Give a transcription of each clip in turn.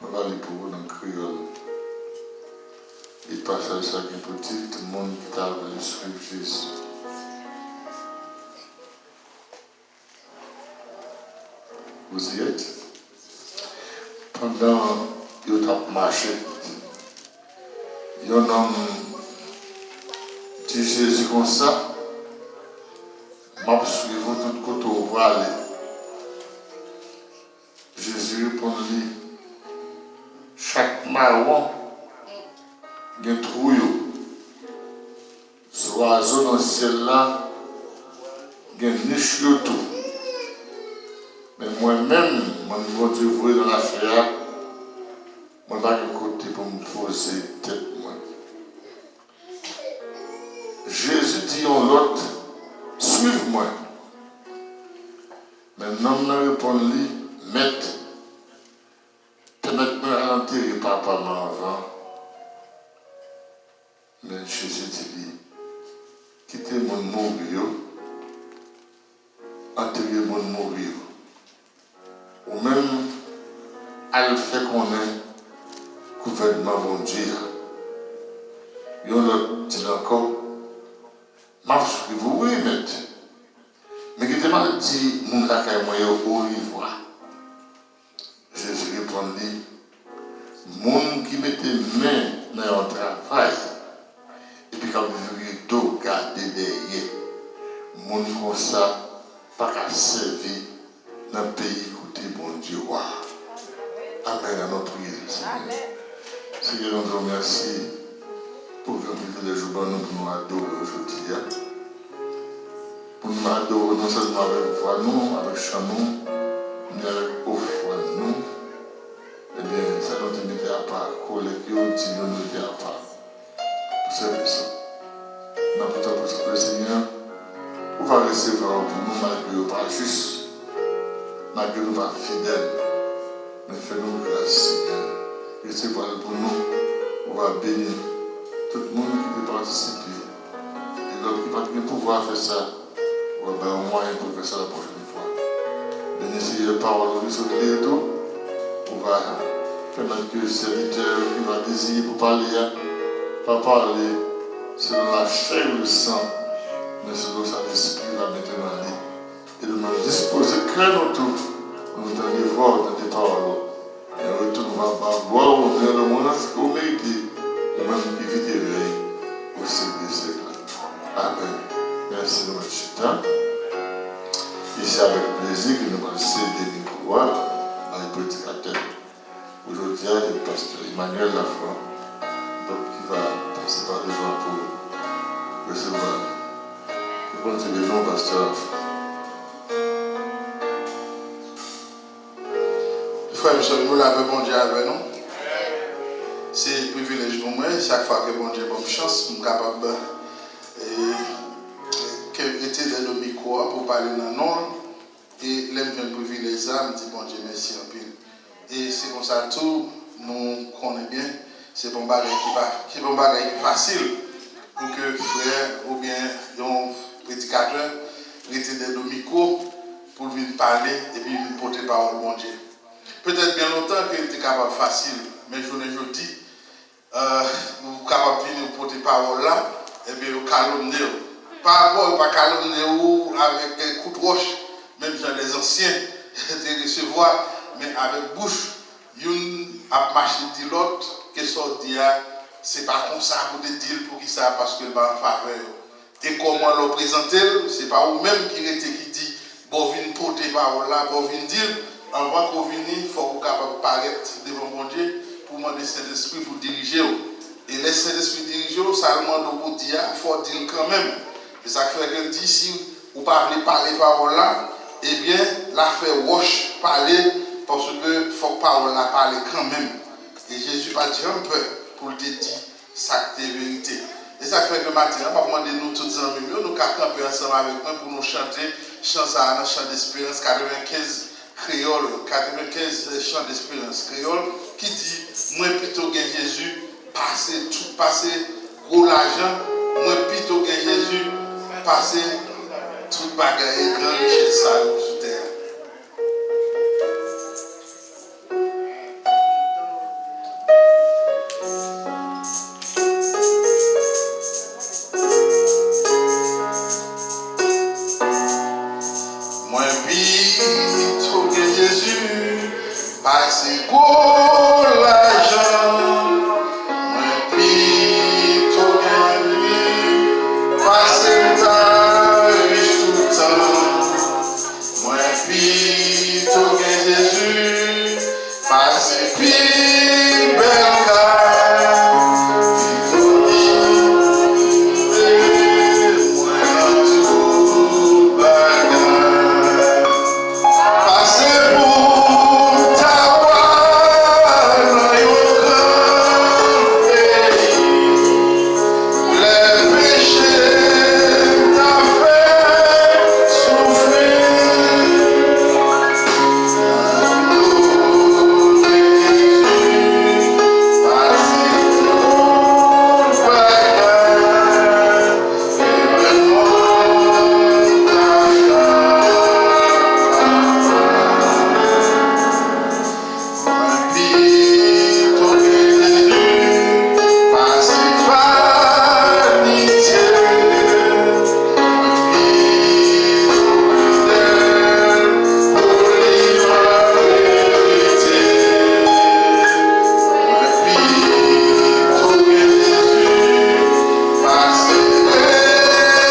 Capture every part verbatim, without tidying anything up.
Mwen va li pou ou nan kreyòl. E pasaj sa gen pou tit, Moun ki ta vle swiv Jezi. Vous y êtes? Pandan yo t ap mache, yon nonm di Jezi konsa, "M ap swiv ou tout kote w prale." Jezi reponn li, "Chak mawon gen twou yo, zwazo nan syèl la gen nich yo tou. Men mwen menm, mwen Bondye voye nan lachè a, mwen pa gen kote pou m poze tèt mwen." Jezi di yon lòt, "Swiv mwen." Men nonm nan reponn li, "Mèt, pèmèt mwen al antere papa m anvan." Men Jezi di li, "Kite moun mouri yo antere moun mouri yo. Ou menm, al fè konnen gouvènman Bondye a." Yon lòt di l ankò, "M ap swiv ou wi, Mèt. Men kite m al di moun lakay mwen yo orevwa." Jezi reponn li, "Moun ki mete men nan yon travay epi k ap vire do gade dèyè, moun konsa pa ka sèvi nan peyi kote Bondye wa." Amèn. Ann nou priye Senyè. Senyè, nou di w mèsi pou gran privilèj ou ban nou pou nou adore w jodi a. Pou nou adore w non sèlman avèk vwa nou, avèk chan nou, men avèk ofrann nou. Ebyen, sa nou te mete apa, kolèk yo, di nou nou mete apa pou sèvis ou. N ap tanpri, Senyè, ou va resevwa yo pou nou, malgre yo pa jis, malgre nou pa fidèl. Men fè nou gras, Senyè. Resevwa l pou nou. Ou va beni tout moun ki te patisipe. E lòt ki pa t gen pouvwa fè sa, ou va ba yo mwayen pou l fè sa lapwochèn fwa. Beni, Senyè, pawòl ou ki sot li tou. Ou va pèmèt ke sèvitè ki va deziye pou pale a pa pale selon lachè e lesan, men selon sa Lespri va mete nan li. E nou menm dispoze kè nou tou pou nou tande vwa w, tande pawòl ou. E an retou, nou va ba w glwa, onè, louwanj ke w merite, ou menm ki viv e rèy pou syèk dè syèk la. Amèn. Mèsi, nou mèt chita. E se avèk plezi ke nou pral sede mikwo a bay predikatè pou jodi a, se pastè Emmanuel Lafrant, donk, ki va pase pa devan pou resevwa. Ke Bondye beni w, pastè Lafrant. Frè m, sè m yo, lapè Bondye avè nou. Se privilèj pou mwen, chak fwa ke Bondye ban m chans, m kapab, e, ke rete dèyè mikwo a pou pale nan non l. E lè m jwenn privilèj sa a, m di Bondye mèsi anpil. E se konsa tou, nou konnen byen, se pa yon bagay ki pa, se pa yon bagay ki fasil pou ke frè oubyen yon predikatè rete dèyè do mikwo pou l vin pale epi vin pote pawòl Bondye. Petèt byen lontan ke li te kapab fasil, men jounen jodi, e, ou kapab vini, ou pote pawòl la, ebyen, yo kalomne w. Pa rapò, yo pa kalomne w avèk, e, kout wòch, menm jan lèzansyen te resevwa, men avèk bouch. Youn ap mache di lòt ke sa w di a, se pa konsa pou te di l, poukisa, paske l pa an favè yo. E kòman lè w prezante l, se pa ou menm ki rete ki di, bon, vin pote pawòl la, bon, vin di l. Anvan ke w vini, fòk ou kapab parèt devan Bondye pou w mande Sentespri pou dirije w. E lè Sentespri dirije w, sa l mande w pou w di a, fò w di l kanmenm. Se sa k fè ke l di, si ou pa vle pale pawòl la, ebyen, l a fè wòch pale, paske fòk pawòl la pale kanmenm. E Jezi pa t janm pè pou l te di sa k te verite. E sa k fè ke maten an, m ap mande nou tout zanmi m yo, nou ka kanpe ansanm avèk mwen pou nou chante chan sa a nan Chan Desperans katrevenkenz kreyòl, katrevenkenz Chan Desperans kreyòl, ki di, mwen pito gen Jezi pase tout, pase gwo lajan, mwen pito gen Jezi pase tout bagay e gran richès sa yo sou tè a. Pase gwo lajan, mwen pito gen li pase m ta rich toutan. Mwen pito gen Jezi pase pi bèl kay. Pito li mwen tout bagay. Pase pou m ta wa nan yon gran peyi. Lè peche ta fè soufri. Pase tout bagay.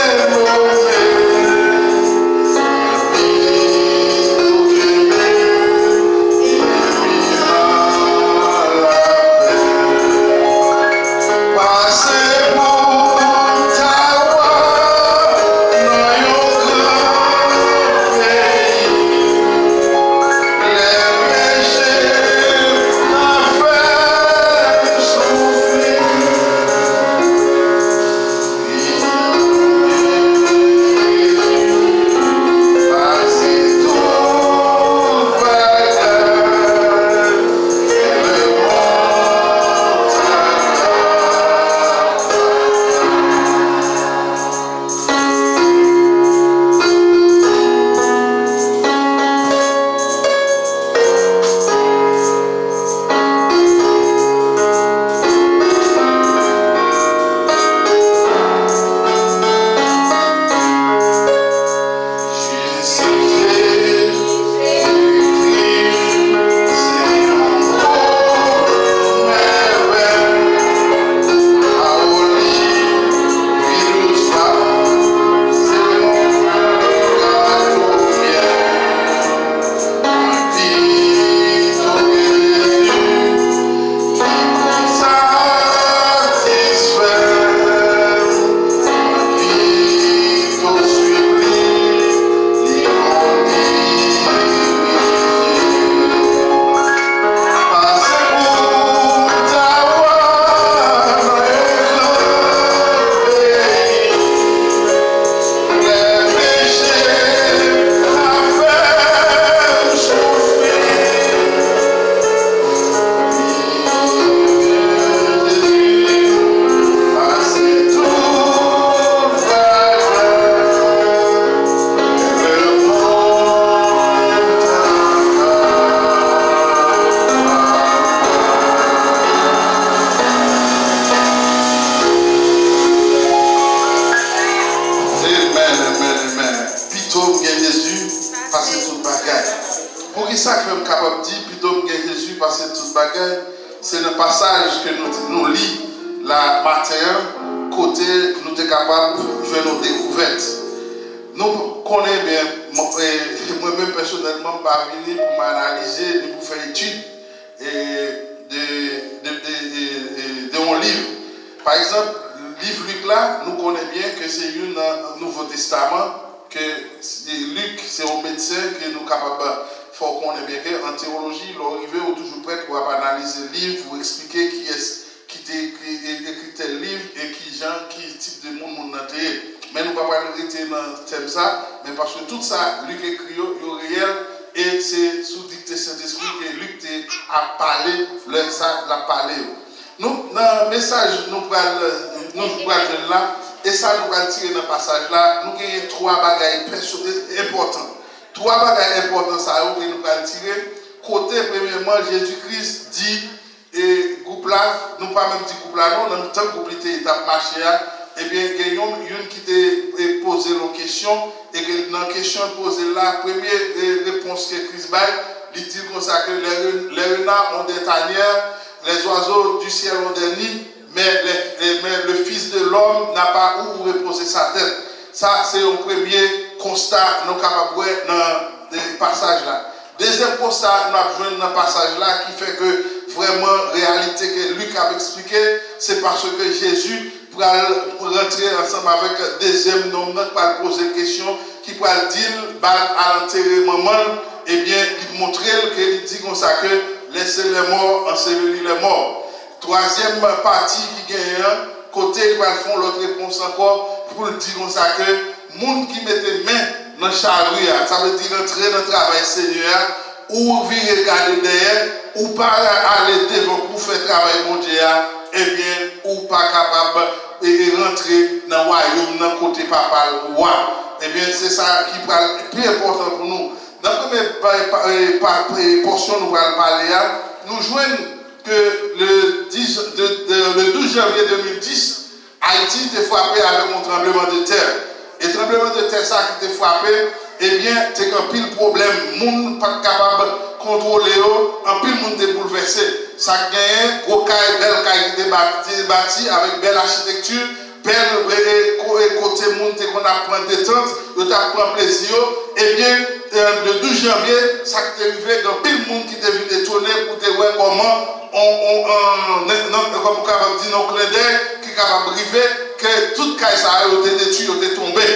Amen, amen, amen. Pito m gen Jezi pase tout bagay. Poukisa ke m kapab di pito m gen Jezi pase tout bagay? Se nan pasaj ke nou, nou li la maten an, kote nou te kapab jwenn yon dekouvèt. Nou konnen byen, mwen, eh, mwen menm pèsonèlman, m pa vini pou m analize ni pou fè etid, eh, de, de, de, de, de yon liv. Pa egzanp, liv Lik la, nou konnen byen ke se youn nan Nouvo Testaman, ke se, Lik se yon medsen ke nou kapab fè w konnen byen ke an teyoloji, lè w rive, ou toujou prèt pou w ap analize liv, pou w eksplike kiyès ki te ekri, e, ekri tèl liv e ki jan, ki tip de moun moun nan te ye. Men nou pa pral rete nan tèm sa, men paske tout sa Lik ekri yo, yo reyèl, e se sou dikte Sentespri ke Lik te ap pale, lè sa l ap pale yo. Nou, nan mesaj nou pral, nou pral jwenn la, e sa nou pral tire nan pasaj la, nou genyen twa bagay pèso-, enpòtan. Twa bagay enpòtan sa yo ke nou pral tire, kote, premyèman, Jezi Kris di, e gwoup la, nou pa menm di gwoup la non, nan mitan gwoup li te, t ap mache a, ebyen, gen yon, youn ki te, e, poze l yon kesyon, e ke nan kesyon l poze l la, premye, e, repons ke Kris bay, Li di l konsa ke les, les renards ont des tanières, les oiseaux du ciel ont des nids, mais, les, mais le Fils de l'homme n'a pas où reposer sa tête. Sa, se yon premye konsta nou kapab wè nan, eh, pasaj la. Dezyèm konsta nou ap jwenn nan pasaj la ki fè ke vrèman reyalite ke Lik ap eksplike, se paske Jezi pral rantre ansanm avèk dezyèm nonm nan, pral poze l kesyon, ki pral di l, ba l al antere manman l, ebyen, li montre l ke li di konsa ke laissez les morts ensevelir les morts. Twazyèm pati ki genyen an, kote li pral fè yon lòt repons ankò pou l di konsa ke moun ki mete men nan chari a, sa vle di rantre nan travay Senyè a, ou vire gade dèyè, ou pa ale devan pou fè travay Bondye a, ebyen, ou pa kapab e, e rantre nan wayòm nan kote Papa l wa. Ebyen, se sa ki pral pi enpòtan pou nou. Nan premye pa, pa, e, pa, e, pòsyon nou pral pale a, nou jwenn ke le dix, de, de, le douze janvye de mil dis, Ayiti te frape avèk yon tranblemanntè. E tranblemanntè sa ki te frape, ebyen, te gen anpil pwoblèm. Moun pa t kapab kontwole yo, anpil moun te boulvèse. Sa k genyen, gwo kay, bèl kay ki te ba-, te bati avèk bèl achitekti, bèl, e, e, ko-, e, kote moun te konn ap pran detant, yo t ap pran plezi yo. Ebyen, e, le douze janvye, sa k te rive, gen anpil moun ki te vin etone pou te wè kòman on, on, on, nan, nan, kòm ou kapab di, nan klen dèy, ki kapab rive ke tout kay sa yo te detwi, yo te tonbe.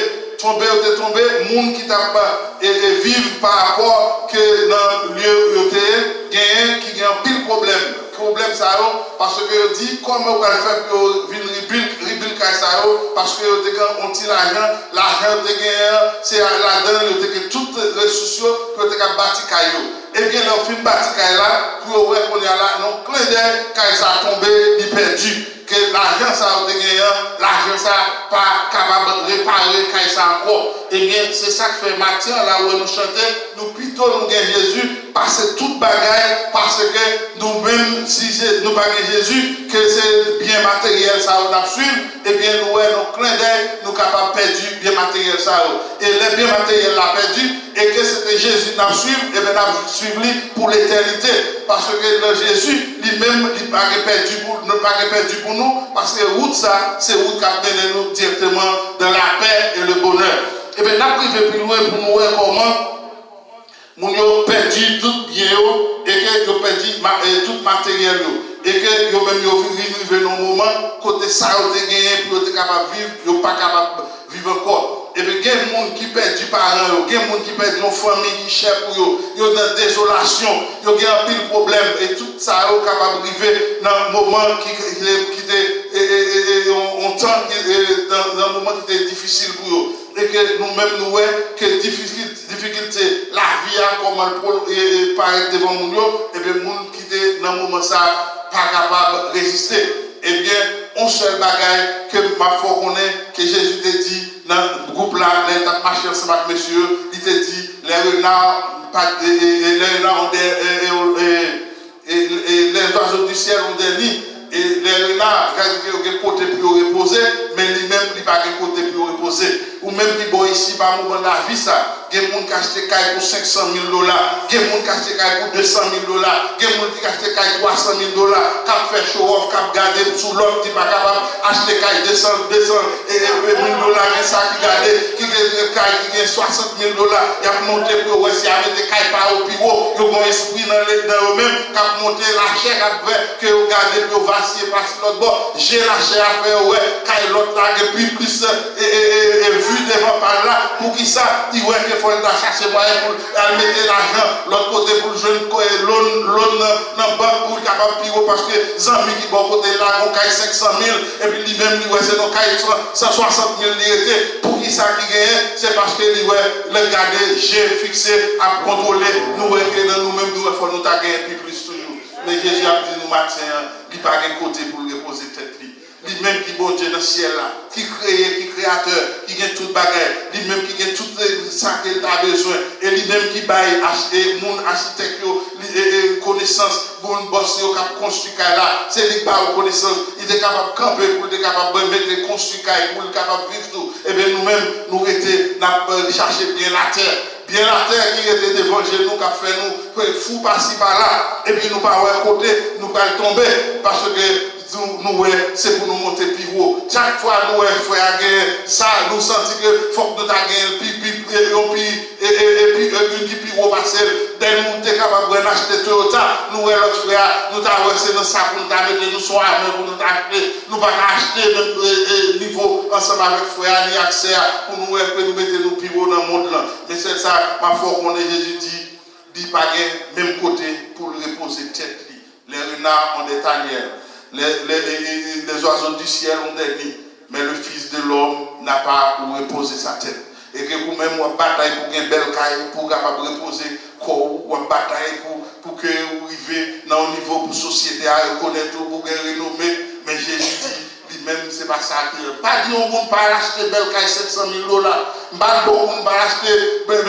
Tonbe, yo te tonbe, moun ki t ap, e, e, viv pa rapò ke nan lye yo te ye, genyen ki gen anpil pwoblèm. Pwoblèm sa yo, paske yo di, kòman yo pral fè pou yo vin rebuild, rebuild kay sa yo, paske yo te gen yon ti lajan, lajan yo te genyen an, se ladan l yo te gen tout resous yo pou yo te ka bati kay yo. Ebyen, lè yo fin bati kay la, pou yo wè kounye a la, nan klen dèy, kay sa tonbe, li pèdi. Ke lajan sa yo te genyen an, lajan sa pa kapab repare kay sa ankò. Ebyen, se sa k fè maten an la, ou wè nou chante, nou pito nou gen Jezi, pase tout bagay, paske nou menm, si Je-, nou pa gen Jezi, ke se byen materyèl sa yo n ap swiv, ebyen, nou wè, nan klen dèy, nou kapab pèdi byen materyèl sa yo. E lè byen materyèl la pèdi, e ke se te Jezi n ap swiv, ebyen, n ap swiv li pou letènite. Paske nan Jezi, li menm, li pa gen pèdi pou, nou pa gen pèdi pou nou, paske wout sa, se wout k ap mennen nou dirèkteman dans la paix et le bonheur. Ebyen, n ap rive pi lwen pou nou wè kòman moun yo pèdi tout byen yo, e ke yo pèdi ma-, e tout materyèl yo, e ke yo menm yo vin rive nan yon moman kote sa yo te genyen pou yo te kapab viv, yo pa kapab viv ankò. Ebyen, gen moun ki pèdi paran yo, gen moun ki pèdi yon fanmi ki chè pou yo, yo nan dezolasyon, yo gen anpil pwoblèm, e tout sa yo kapab rive nan moman ki, ki, ki te, e, e, e, e, yon, yon tan ki, e, nan, nan moman ki te difisil pou yo. E ke nou menm nou wè ke difikil-, difikilte lavi a, kòman l pwo-, e, e, parèt devan moun yo, ebyen, moun ki te nan moman sa a pa kapab reziste. Ebyen, yon sèl bagay ke m ap fè w konnen ke Jezi te di nan gwoup la, lè l t ap mache ansanm ak mesye yo, li te di, les renards, pa, e, e, e, les renards ont des, e, e, e, e, e, les oiseaux du ciel ont des nids, e les renards, sa vle di ke yo gen kote pou yo repoze, men li menm, li pa gen kote pou yo repoze. Ou menm ki bò isi, pa moman lavi sa, gen moun k achte kay pou senk san mil dola, gen moun k achte kay pou de san mil dola, gen moun ki achte kay twa san mil dola, k ap fè show off, k ap gade sou lòt ki pa kapab achte kay de san, de san e, e, e, mil dola, gen sa ki gade, ki gen kay ki gen swasant mil dola, y ap monte pou yo wè si y a mete kay pa yo pi wo, yo gen yon espri nan le-, nan yo menm, k ap monte lachè, k ap fè ke yo gade pou yo vasiye pase lòt bò, je lachè a fè yo wè kay lòt la gen pi plis, e, e, e, e, vi devan pa l la, poukisa li wè ke fò l ta chache mwayen pou l al mete lajan lòt kote pou l jwenn ko-, e, loan, loan nan, nan bank pou l kapab pi wo, paske zanmi ki bò kote l la gen yon kay senk san mil, epi li menm li wè se nan kay san, san swasant mil li rete. Poukisa ki genyen? Se paske li wè, lè l gade, je fikse ap kontwole, nou wè ke nan nou menm, nou wè fò nou ta genyen pi plis toujou. Men Jezi ap di nou maten an, li pa gen kote pou l repoze tèt li. Li menm ki Bondye nan syèl la, ki kreye, ki kreyatè, ki gen tout bagay, li menm ki gen tout, e, sa ke l ta bezwen, e li menm ki bay ach-, e moun achitèk yo, li, e, e, konesans, moun bòs yo k ap konstwi kay la, se li k ba yo konesans, li te kapab kanpe pou l te kapab mete konstwi kay pou l kapab viv tou. Ebyen, nou menm, nou rete, n ap, e, chache byen latè. Byen latè ki rete devan je nou, k ap fè nou fou pasi pala, epi nou pa wè kote nou pral tonbe, paske nou, nou wè se pou nou monte pi wo. Chak fwa nou wè frè a genyen sa, nou santi ke fòk nou ta genyen l pi, pi, pi, yon pi, e, e, e pi, e, youn ki pi wo pase l. Dènye nou te kapab wè n achte Toyota, nou wè lòt frè a, nou ta wè se nan sa pou nou ta mete, nou se yon avyon pou nou ta achte. Nou pa ka achte menm, e, e, nivo ansanm avèk frè a, ni aksè a, pou nou wè ke nou mete nou pi wo nan mond lan. Men sèl sa, m ap fè w konnen Jezi di, li pa gen menm kote pou l repoze tèt li. Les renards ont des tanières, les, les, les, les oiseaux du ciel ont des nids, mais le Fils de l'homme n'a pas où reposer sa tête. E ke ou menm w ap batay pou gen bèl kay, pou w kapab repoze kò w, w ap batay pou, pou ke ou rive nan yon nivo pou sosyete a rekonèt ou, pou w gen renome, men Jezi di, li menm, se pa sa ke, pa di yon moun pa al achte bèl kay senk san mil dola, m pa di yon moun pa al achte,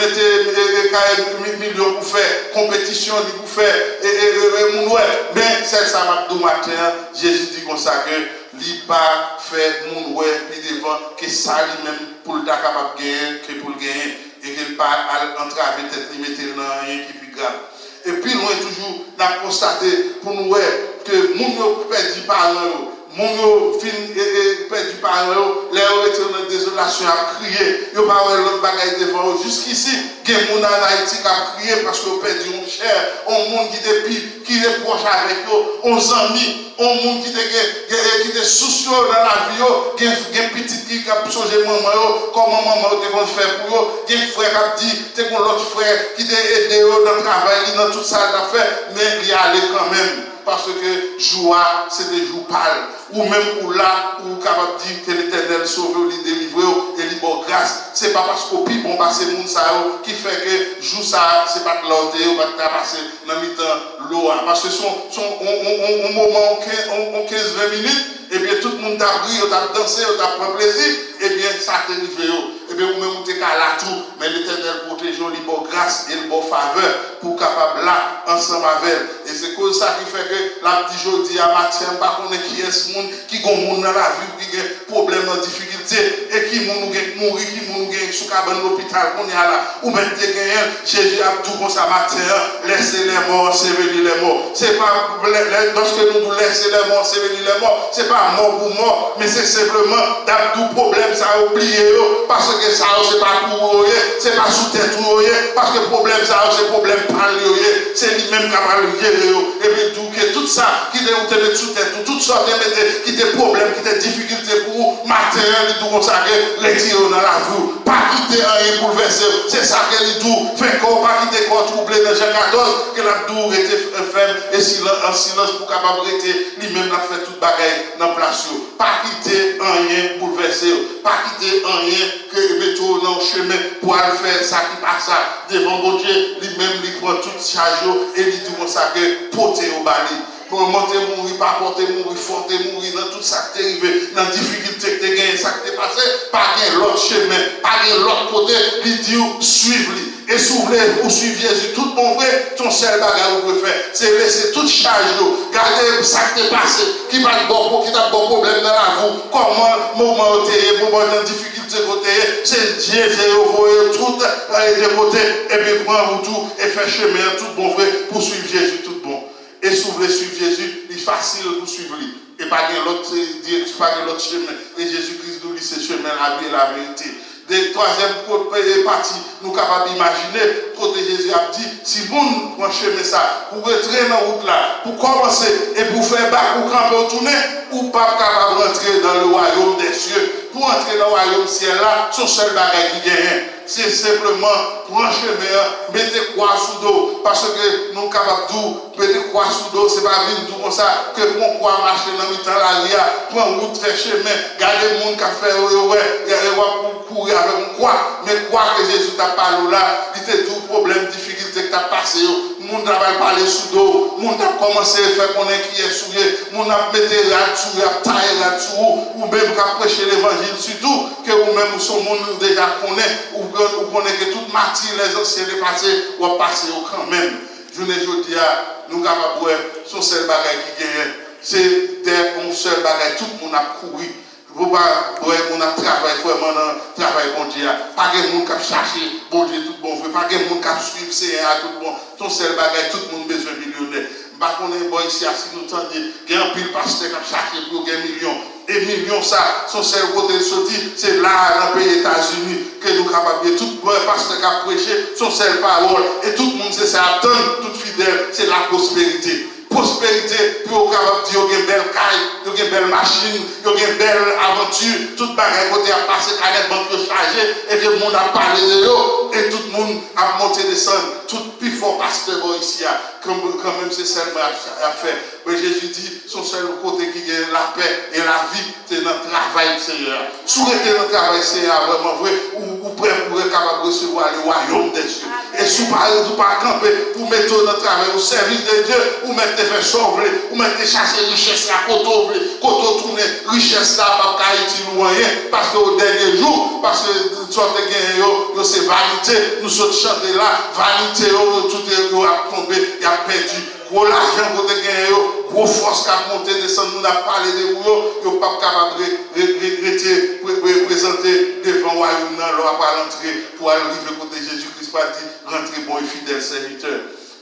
mete, e, e, kay mi-, milyon pou fè konpetisyon, li pou fè, e, e, e, e, moun wè. Men, sèl sa m ap di w maten an, Jezi di konsa ke li pa fè moun wè pi devan ke sa li menm pou l ta kapab genyen, ke pou l genyen, e ke l pa al antrave tèt li, mete l nan anyen ki pi grav. E pi lwen toujou, n ap konstate pou nou wè ke moun yo pèdi paran yo, moun yo fin, e, e, pèdi paran yo, lè yo rete yo nan dezolasyon, y ap kriye, yo pa wè lòt bagay devan yo. Jiskisi, gen moun ann Ayiti k ap kriye paske yo pèdi yon chè, yon moun ki te pi, ki te pwòch avèk yo, yon zanmi, yon moun ki te gen, gen, ki te sous yo nan lavi yo, gen, gen pitit ki, k ap sonje manman yo, kòman manman yo te konn fè pou yo, gen frè k ap di, te gen lòt frè ki te ede yo nan travay li, nan tout sa l t ap fè, men li ale kanmenm, paske jou a, se te jou pa l. Ou menm ou la, ou kapab di ke Letènèl sove w, li delivre w, e li ba w gras. Se pa paske w pi bon pase moun sa yo ki fè ke jou sa a, se pa t la w te ye, ou pa t ka pase nan mitan lo a. Paske se yon, se yon, yon, yon, yon, yon moman, yon ken-, yon, yon kenz ven minit, ebyen tout moun t ap ri, yo t ap danse, yo t ap pran plezi, ebyen sa te rive yo. Ebyen ou menm ou te ka la tou, men Letènèl pwoteje w, li ba w gras e l ba w favè pou w kapab la ansanm avè l. E se koz sa ki fè ke l ap di jodi a, maten an, m pa konnen kiyès moun ki gon moun nan lavi w ki gen pwoblèm nan difikilte, e ki moun ou gen k mouri, ki moun ou gen sou kabann lopital kounye a la, ou mèt te genyen l, Jezi ap di w konsa maten an, laissez les morts ensevelir les morts. Se pa lè, lè, lòske nou di w laissez les morts ensevelir les morts, se pa mò pou mò, men se senpleman n ap di w pwoblèm sa yo bliye yo, paske sa yo se pa pou ou yo ye, se pa sou tèt ou yo ye, paske pwoblèm sa yo se pwoblèm pa l yo ye, se li menm k ap al jere yo, epi di w ke tout sa ki te, ou te met sou tèt ou, tout sa w te mete ki te pwoblèm, ki te difikilte pou ou, maten an, li di w konsa ke retire yo nan lavi w. Pa kite anyen boulvèse w. Se sa ke li di w, fè kò w, pa kite kò w twouble nan Jan katòz, ke l ap di w rete f-, fèm e silan-, an silans pou w kapab rete, li menm l ap fè tout bagay nan plas yo. Pa kite anyen boulvèse w. Pa kite anyen ke mete w nan yon chemen pou al fè sa ki pa sa devan Bondye. Li menm, li pran tout chaj yo e li di konsa ke pote yo ba li. Manman te mouri, papa w te mouri, frè w te mouri, nan tout sa k te rive, nan difikilte k te genyen, sa k te pase, pa gen lòt chemen, pa gen lòt kote, li di w, swiv li. E si w vle ou swiv Jezi tout bon vre, se yon sèl bagay ou dwe fè, se lese tout chaj yo, gade sa k te pase, ki pa t ba w, ki t ap ba w pwoblèm nan lavi w, kòman moman yo te ye, moman nan difikilte ke w te ye, se Jezi yo voye yo tout, e, de kote, epi pran wout ou e fè chemen an tout bon vre pou w swiv Jezi tout bon. E si w vle swiv Jezi, li fasil pou w swiv li. E pa gen lòt, e, direksyon, pa gen lòt chemen. E Jezi Kris di w li se chemen, lavi e laverite. De, twazyèm ko-, e, pati, nou kapab imajine kote Jezi ap di, si moun pran chemen sa, pou w rantre nan wout la, pou w kòmanse, e pou w fè bak ou kanpe w tounen, ou p ap kapab rantre dans le royaume des cieux. Pou w rantre nan wayòm syèl la, se yon sèl bagay ki genyen. Se senpleman pran chemen an, mete kwa sou do w, paske nou kapab di w, mete kwa sou do w, se pa vin di w konsa, ke pran kwa mache nan mitan lari a, pran wout, fè chemen, gade moun k ap fè yo, yo wè, e, e w ap kouri avèk yon kwa. Men kwa ke Jezi t ap pale w la, li te di w pwoblèm, difikilte k t ap pase yo, moun t ap al pale sou do w, moun t ap kòmanse fè konnen kiyès ou ye, moun ap mete rad sou ou, ap taye rad sou ou, ou menm k ap preche levanjil sitou, ke ou menm ou se yon moun ou deja konnen, ou, ou konnen ke tout mati lèzansyen te pase, w ap pase yo kanmenm. Jounen jodi a, nou kapab wè se yon sèl bagay ki genyen, se dèyè yon sèl bagay tout moun ap kouri. Pou pa wè moun ap travay vrèman nan travay Bondye a. Pa gen moun k ap chache Bondye tout bon vre. Pa gen moun k ap swiv Senyè a tout bon. Se yon sèl bagay, tout moun bezwen milyonè. M pa konnen bò isi a si nou tande, gen anpil pastè k ap chache pou yo gen milyon. E milyon sa, se yon sèl kote l soti, se la a nan peyi Etazini ke nou kapab gen. Tout pastè k ap preche, se yon sèl pawòl. E tout moun se sa y ap tann, tout fidèl, se lapwosperite. Pwosperite, pou yo kapab di yo gen bèl kay, yo gen bèl machin, yo gen bèl avanti, tout bagay kote y ap pase, kanè bank yo chaje, e ke moun ap pale de yo, e tout moun ap monte desann, tout pi fò pastè bò isi a, kanmenm se sèlman y ap fè. Men Jezi di, se yon sèl kote ki gen lapè e lavi, se nan travay Senyè a. Si w rete nan travay Senyè a vrèman vre, ou, ou prè pou w kapab resevwa le wayòm dè sye. E si w pa, si w pa kanpe pou mete w nan travay, o sèvis de Dye, ou mèt te fè sa w vle, ou mèt te chache richès la kote w vle, kote w tounen, richès la p ap ka itil ou anyen, paske o dènye jou, paske sa w te genyen yo, yo se vanite, nou sot chante la, vanite yo, yo tout yo ap tonbe, y ap pèdi. Gwo lajan kote genyen yo, gwo fòs k ap monte desann, moun ap pale de ou yo, yo p ap kapab re, re, re, rete pre, pre, prezante devan wayòm nan lè w ap al antre pou al rive kote Jezi Kris pral di, rantre bon e fidèl sèvitè.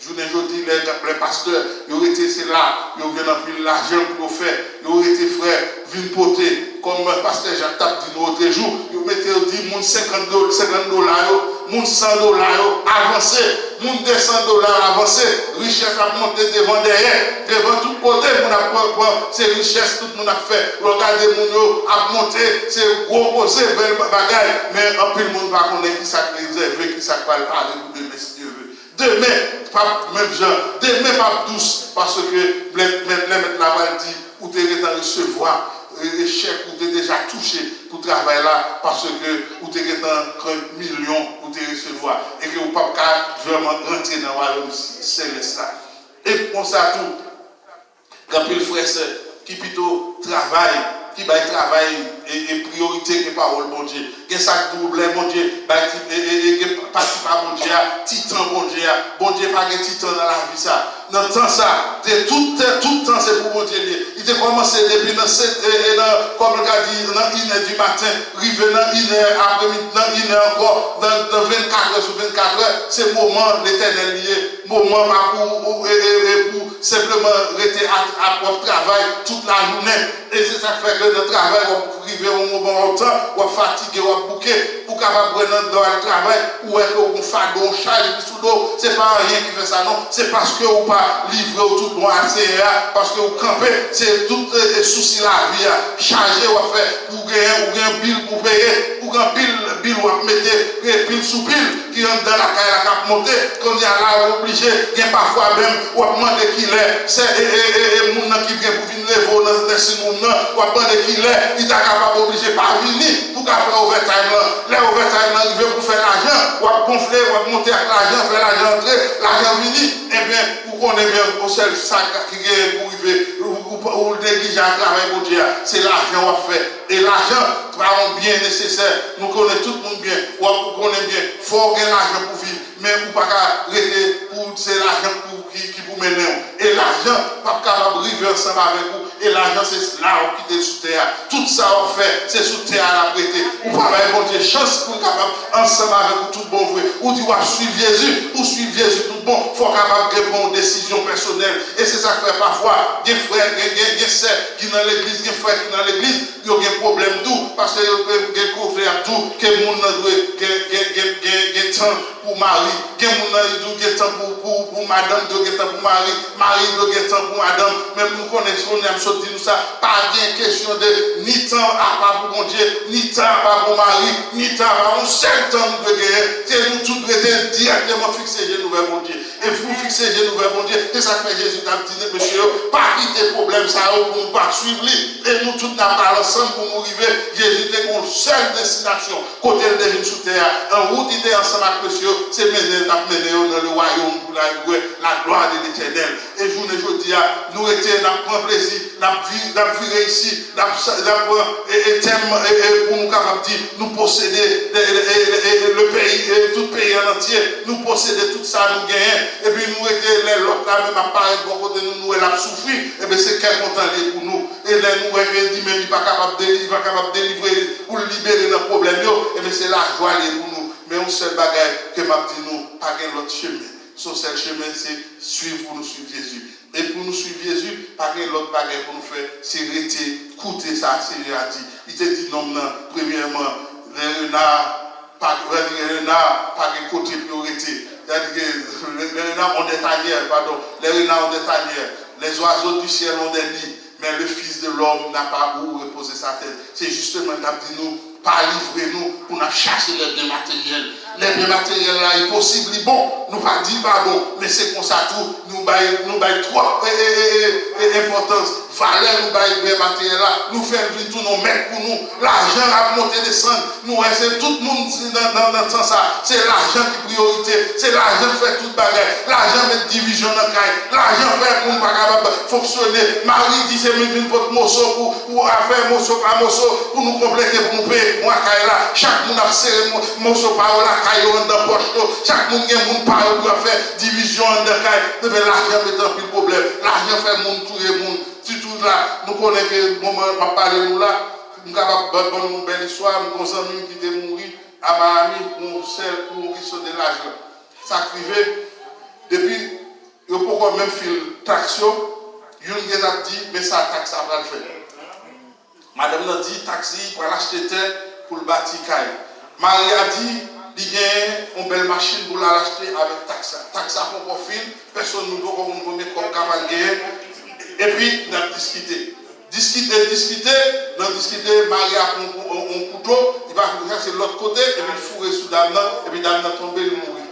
Jounen jodi, lè, lè pastè, yo rete se la, yo jwenn anpil lajan pou yo fè, yo rete frè, vin pote, kòm pastè Jak t ap di nou otrejou, yo mete yo di moun senkant do, senkant dola yo, moun san dola yo, avanse, moun de san dola yo, avanse, richès ap monte devan dèyè, devan tout kote, moun ap pran, pran, se richès tout moun ap fè. Lè w gade moun yo ap monte, se gwo koze, bèl bagay, men anpil moun pa konnen kisa k rezève, kisa k pral pare pou demen, si Dye vle. Demen p ap menm jan. Demen p ap dous, paske lè, lè, lè mèt la pral di, ou te gentan resevwa, e, e chèk ou te deja touche pou travay la, paske ou te gentan pran milyon ou te resevwa, e ke ou p ap ka vrèman rantre nan wayòm s, selès la. E konsa tou, gen anpil frè, sè, ki pito travay, ki bay travay e, e priyorite ke pawòl Bondye. Gen sa k di w lè Bondye bay ti, e, e, e, gen pati pa Bondye a, ti tan Bondye a. Bondye pa gen ti tan nan lavi sa. Nan tan sa, te tout, te, tout tan se pou Bondye li ye. Li te kòmanse depi nan se, e, e nan, kòm l ka di, nan inè di maten, rive nan inè apremidi, nan inè ankò, nan, nan vennkat è sou vennkat è, se moman Letènèl li ye. Moman pa pou, e, e, e pou senpleman rete a, a, w ap travay tout lajounen. E se sa k fè ke nan travay, w ap rive yon moman, yon tan, w ap fatige, w ap bouke. Ou kapab wè nan lè w al travay, ou wè ke w gon fado, yon chaj ki sou do w. Se pa anyen ki fè sa non. Se paske ou pa livre w tout bon a Senyè a, paske ou kanpe, se tout, e, e, sousi lavi a, chaje w ap fè pou w genyen, ou gen bil pou w peye, ou gen pil bil w ap mete, gen pil sou pil ki anndan lakay la k ap monte. Kounye a la, ou oblije, gen pafwa menm, w ap mande kilè, sè, e, e, e, e, moun nan ki gen pou vin leve w nan, nan nursing home nan, w ap mande kilè li ta kapab oblije pa vini pou ka fè overtime lan. Lè overtime lan rive pou fè lajan, w ap gonfle, w ap monte ak lajan, fè lajan antre, lajan vini. Ebyen, ou konnen byen, yon sèl sa ki genyen pou rive, ou, ou, ou neglije a travay Bondye a, se lajan w ap fè. E lajan pa yon byen nesesè. Nou konnen tout moun byen. W ap konnen byen. Fò w gen lajan pou viv. Men ou pa ka rete pou se lajan pou, ki, ki pou mennen w. E lajan p ap kapab rive ansanm avèk ou. E lajan se la w ap kite l sou tè a. Tout sa w ap fè, se sou tè a l ap rete. Ou pa bay Bondye chans pou l kapab ansanm avèk ou tout bon vre. Ou di w ap swiv Jezi, ou swiv Jezi tout bon. Fò w kapab gen pran yon desizyon pèsonèl. E se sa k fè pafwa, gen frè, gen, gen, gen sè ki nan legliz, gen frè ki nan legliz, yo gen pwoblèm tou, paske yo gen, gen kote y ap di w ke moun nan dwe gen, gen, gen, gen, gen tan pou mari, gen moun nan di w gen tan pou, pou, pou madanm, dwe gen tan pou mari, mari dwe gen tan pou madanm. Men nou konnen, se kounye a m sot di nou sa, pa gen kesyon de ni tan apa pou Bondye, ni tan apa pou mari, ni tan apa, yon sèl tan nou dwe genyen, se nou tout rete dirèkteman fikse je nou vè Bondye. E pou fikse je nou vè Bondye, se sa k fè Jezi t ap di mesye yo, pa kite pwoblèm sa yo pou nou pa swiv li. E nou tout n ap al ansanm pou nou rive. Jezi te gen yon sèl destinasyon. Kote l te vin sou tè a, an wout li te ansanm ak mesye yo, se mennen l t ap mennen yo nan le wayòm pou la, la gloire de l'Éternel. E jounen jodi a, nou rete, n ap pran plezi, n ap vi, n ap vire isi, n ap, n ap pran, e, e tèm, e, e pou nou kapab di, nou posede, e, e, e, e, e, le peyi, e tout peyi an antye, nou posede tout sa nou genyen, Epi nou rete lè lòt la menm ap parèt bò kote nou, nou wè l ap soufri, ebyen se kè kontan li ye pou nou. E lè nou wè ke li menm li pa kapab deli-, li pa kapab delivre pou l libere nan pwoblèm yo, ebyen se lajwa li ye pou nou. Men yon sèl bagay ke m ap di nou, pa gen lòt chemen. Se yon sèl chemen, se swiv pou nou swiv Jezi. E pou nou swiv Jezi, pa gen lòt bagay pou nou fè, se rete koute sa Senyè a di. Li te di nonm nan, premyèman, lè rena pa, lè rena pa gen kote pou yo rete. Sa di ke les renards ont des tanières, pardon, les renards ont des tanières, les oiseaux du ciel ont des nids, mais le Fils de l'homme n'a pas où reposer sa tête. Se jisteman li t ap di nou, pa livre nou pou n ap chache lè byen materyèl. Lè byen materyèl la, li posib, li bon. Nou pa di li pa bon, men se konsa tou, nou bay, nou bay twòp e, e, e, e, e enpòtans, valè nou bay byen materyèl la. Nou fè l vin tounen yon mèt pou nou. Lajan ap monte desann. Nou wè se tout moun nan, nan, nan tan sa, se lajan ki priyorite, se lajan k fè tout bagay. Lajan met divizyon nan kay, lajan fè moun pa kapab fonksyone. Mari di se vin, vin pot moso pou, pou afè moso pa moso pou nou konplete, pou nou peye kwen kay la. Chak moun ap sere mo-, moso pa yo lakay yo anndan pòch yo. Chak moun gen moun pa yo pou y ap fè divizyon anndan kay. Ebyen, lajan met anpil pwoblèm. Lajan fè moun touye moun. Sitou la, nou konnen ke moman m ap pale nou la, m kapab ban, ban nou yon bèl istwa. M gen yon zanmi m ki te mouri a Miami pou yon sèl, pou yon kesyon de lajan. Sa k rive, depi yo poko menm fil taks yo, youn gentan ap di, men sa taks la pral fè. Madanm nan di taksi pral achte tè pou l bati kay. Mari a di li genyen yon bèl machin pou l al achte avèk taks la. Taks la poko fil, pèsonn nou poko konn konbyen kòb k ap al genyen. Epi, n ap diskite. Diskite, diskite, nan diskite, mari a pran yon, yon, yon kouto, li pa foutre sa, se lòt kote, epi l foure sou dam nan, epi dam nan tonbe, li mouri.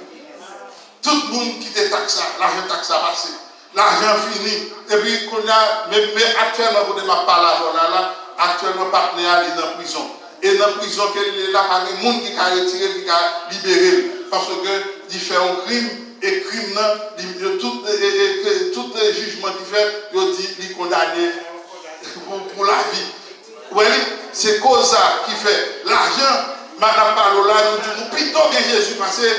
Tout moun kite taks la, lajan taks la pase. Lajan fini. Epi kounye a, men, men aktyèlman kote m ap pale avè w la, la, aktyèlman patnè a li nan prizon. E nan prizon ke li ye la, pa gen moun ki ka retire l, ki ka libere l. Paske li fè yon krim, e krim nan, li, yo tout, e, e, e, tout jijman ki fèt, yo di li kondane pou, pou lavi. Ou wè li, se koz sa ki fè lajan, madanm pale w la, nou di nou pito gen Jezi pase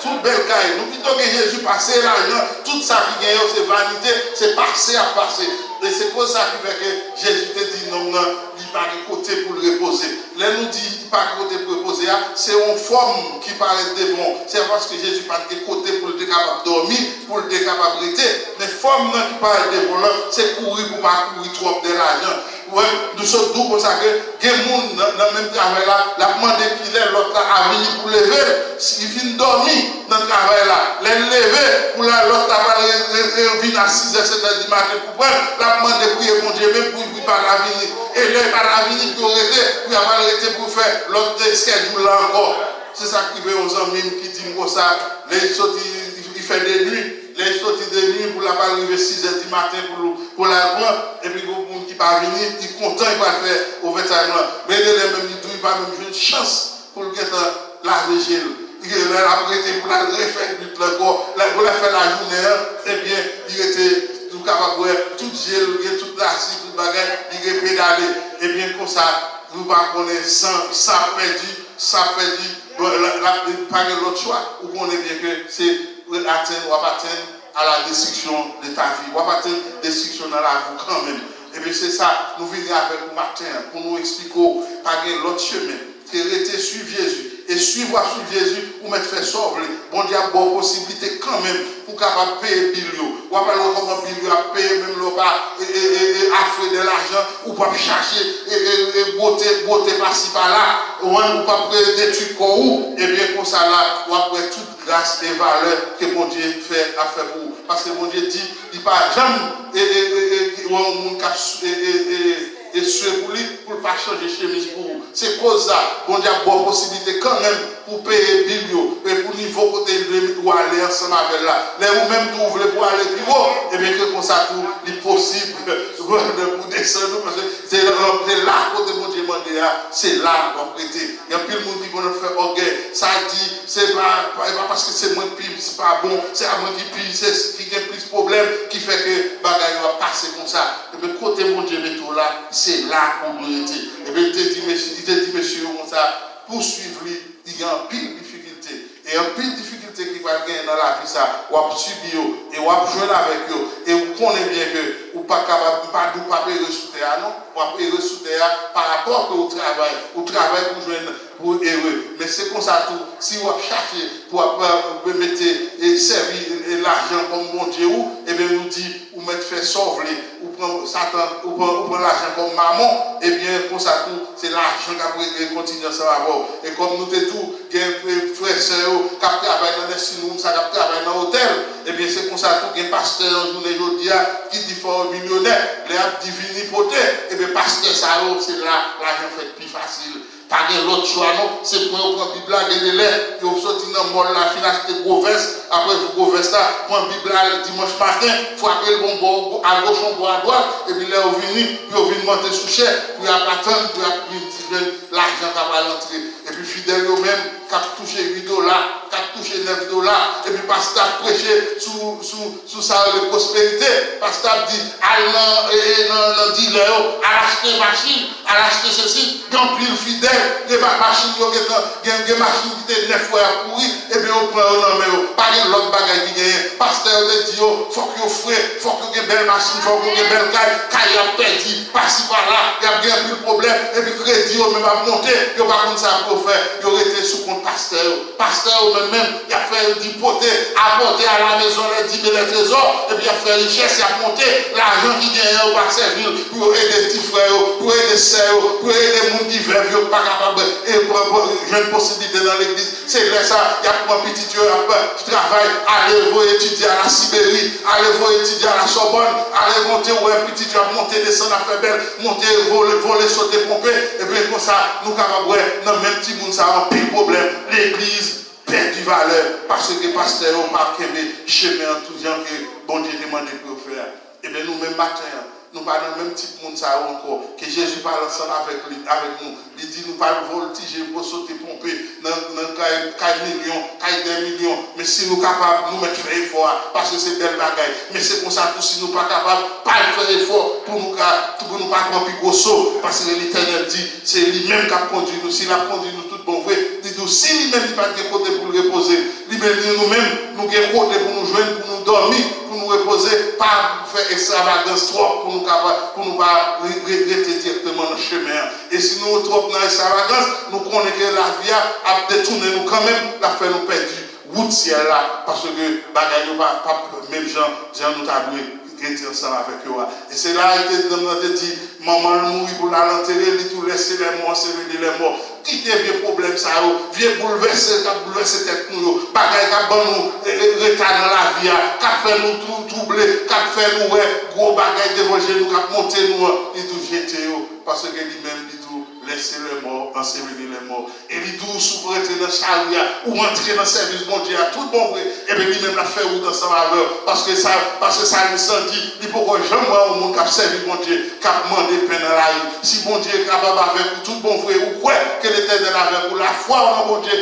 tout bèl kay, nou pito gen Jezi pase lajan, tout sa ki gen yo se vanite, se pase y ap pase. E se koz sa ki fè ke Jezi te di nonm nan, li pa gen kote pou l repoze. Lè nou di li pa gen kote pou repoze a, se yon fòm ki parèt devan w. Se paske Jezi pa t gen kote pou l te kapab dòmi, pou l te kapab rete. Men fòm nan ki parèt devan w lan, se kouri pou pa kouri twòp dèyè lajan. Ou wè, nou sot di w konsa ke gen moun nan, nan menm travay la, l ap mande kilè lòt la a vini pou leve l. Si li fin dòmi nan travay la, lè l leve pou la, lòt la pral re-, re-, re-, vin a sizè, sèt è di maten pou pran l, l ap mande priye Bondye menm pou li pa ta vini. E lè li pa ta vini, pou yo rete, pou y ap al rete pou fè lòt schedule la ankò. Se sa k rive yon zanmi m ki di m konsa, lè li soti, li, li fè de nwi, lè li soti de nwi pou l ap al rive sizè di maten pou l, pou l al pran, epi gon moun ki pa vini, li kontan, li pral fè overtime lan. Men genlè menm li tou, li pa menm jwenn chans pou l gentan lave je l. Li gen lè l ap rete pou l al refè nwit lan ankò. Lè, pou l al fè lajounen an, ebyen, li rete, nou kapab wè, tout je l, gen tout lasi, tout bagay, li repedale. Ebyen, konsa, nou pa konnen san, sa pèdi, sa pèdi, bon, l ap, l ap, pa gen lòt chwa. Ou konnen byen ke se atenn, w ap atenn à la destruction de ta vie. W ap atenn destriksyon nan lavi w kanmenm. Ebyen, se sa nou vini avèk ou maten an, pou nou eksplike w, pa gen lòt chemen. Se rete swiv Jezi. E swiv w ap swiv Jezi, ou mèt fè sa w vle. Bondye ap ba w posiblite kanmenm pou w kapab peye bil yo. W ap al wè kòman bil yo ap peye, menm lè w pa, e, e, e, e, afre de lajan, ou p ap chache, e, e, e, bwote, bwote pasi pala, ou, ou p ap detwi kò w. Ebyen, konsa la, w ap wè tout gras e valè ke Bondye fè, ap fè pou ou. Paske Bondye di, li pa janm, e, e, e, e, wè yon moun k ap s-, e, e, e, e swe pou li, pou l pa chanje chemiz pou ou. Se koz sa, Bondye ap ba w posiblite kanmenm pou w peye bil yo, e pou nivo kote l vle ou ale ansanm avè l la. Lè ou menm tou ou vle pou w ale pi wo, ebyen ke konsa tou, li posib pou w desann ou, paske se, se la kote Bondye mande a, se la w ap rete. Gen anpil moun ki konn ap fè ògèy. Sa di, se pa, pa, e pa paske se mwen ki pi, se pa bon, se a mwen ki pi, se ki gen plis pwoblèm, ki fè ke bagay yo ap pase konsa. Ebyen, kote Bondye mete w la, se la ou dwe rete. Ebyen, li te di mesye, li te di mesye yo konsa, pou swiv li, li gen anpil difikilte. E anpil difikilte ki pral genyen nan lavi sa, w ap sibi yo, e w ap jwenn avèk yo, e ou konnen byen ke ou pa kapab, m pa di w p ap ere sou tè a non, w ap ere sou tè a pa rapò ke ou travay, ou travay pou jwenn, pou ere. Men se konsa tou, si w ap chache pou w ap, eh, mete, e sèvi, e lajan kòm bondye ou, ebyen nou di, ou mèt fè sa w vle, ou pran Satan, ou pran, ou pran lajan kòm mamon, ebyen konsa tou, se lajan k ap re-, re-, kontinye ansanm avè w. E kòm nou te di w, gen, e, frè sè yo k ap travay nan nursing home, sa k ap travay nan otèl, ebyen se konsa tou, gen pastè nan jounen jodi a ki di fò yo milyonè, lè y ap di vini pote, ebyen pastè sa yo, se la lajan fèt pi fasil. Pa gen lòt chwa non, se pran yo pran Bib la, gen de lè yo soti nan mòl la, fin achte gwo vès, apre gwo vès la, pran Bib la dimanch maten, frape l bon bò, agoch yon bò adwat, epi lè yo vini, pou yo vin monte sou chè, pou y ap atann, pou y ap vin jwenn lajan k ap al antre. Epi fidèl yo menm, k ap touche uit dola, k ap touche nèf dola, epi pastè ap preche sou, sou, sou sa yo rele pwosperite, pastè ap di, al nan, e, e, nan, nan dilè yo, al achte machin, al achte sesi, gen anpil fidèl, gen ma-, machin yo gentan, gen, gen machin ki te nèf fwa y ap kouri, ebyen yo pran yo nan men yo. Pa gen lòt bagay ki genyen. Pastè yo te di yo, fòk yo fre, fòk yo gen bèl machin, fòk yo gen bèl kay, kay y ap pèdi, pasi pala, y ap gen anpil pwoblèm, epi kredi yo menm ap monte, yo pa konn sa pou yo fè, yo rete sou kont pastè yo. Pastè yo menm menm, y ap fè yo di pote, apportez à la maison les dîmes et les trésors, epi y ap fè richès, y ap monte, lajan ki genyen yo pa sèvi l pou yo ede ti frè yo, pou yo ede sè yo, pou yo ede moun ki vèv yo, ki pa kapab, e, pran, pran, jwenn posiblite nan legliz. Se lè sa, y ap pran pitit yo, y ap travay, ale voye etidye a la Siberi, ale voye etidye a la Sòbòn, ale monte wè pitit yo ap monte desann, ap fè bèl, monte vole, vole sote ponpe, ebyen konsa, nou kapab wè nan menm timoun sa yo anpil pwoblèm. Legliz pèdi valè, paske pastè yo pa kenbe chemen an tou jan ke Bondye te mande pou yo fè a. Ebyen, nou menm maten an, nou pa nan menm tip moun sa yo ankò. Ke Jezi pale ansanm avèk li, avèk nou. Li di nou pa vòltije pou sote ponpe nan, nan kay, kay milyon, kay dè milyon. Men si nou kapab, nou mèt fè efò a, paske se bèl bagay. Men se konsa tou, si nou pa kapab, pa al fè efò pou nou ka, pou nou pa pran pi gwo so, paske Letènèl di, se li menm k ap kondui nou. Si l ap kondui nou tout bon vre, li di w, si li menm li pa t gen kote pou l repoze, li menm, li, nou menm, nou gen kote pou nou jwenn, pou nou dòmi, pou nou repoze, pa fè ekstravagans twòp pou nou kapab, pou nou pa re-, re-, rete dirèkteman nan chemen an. E si nou twòp nan ekstravagans, nou konnen ke lavi a ap detounen nou kanmenm, l ap fè nou pèdi wout syèl la, paske bagay yo pa, p ap menm jan, jan nou ta dwe rete ansanm avèk yo a. E se la, li te, nonm nan te di, manman l mouri pou l al antere, li tou lèse lè mò, anseveli lè mò. Kite vye pwoblèm sa yo, vye boulvèse k ap boulvèse tèt nou yo, bagay k ap ban nou, e, e, reta nan lavi a, k ap fè nou twou-, twouble, k ap fè nou wè gwo bagay devan je nou k ap monte nou an, li tou jete yo, paske li menm, li tou lèse lè mò, anseveli lè mò. E li di w, si w rete nan chari a, ou rantre nan sèvis Bondye a tout bon vre, ebyen li menm l ap fè wout ansanm avè w. Paske sa, paske salmis lan di, li poko janm wè yon moun k ap sèvi Bondye, k ap mande pen nan lari. Si Bondye kapab avèk ou tout bon vre, ou kwè ke Letènèl avèk ou, lafwa w nan Bondye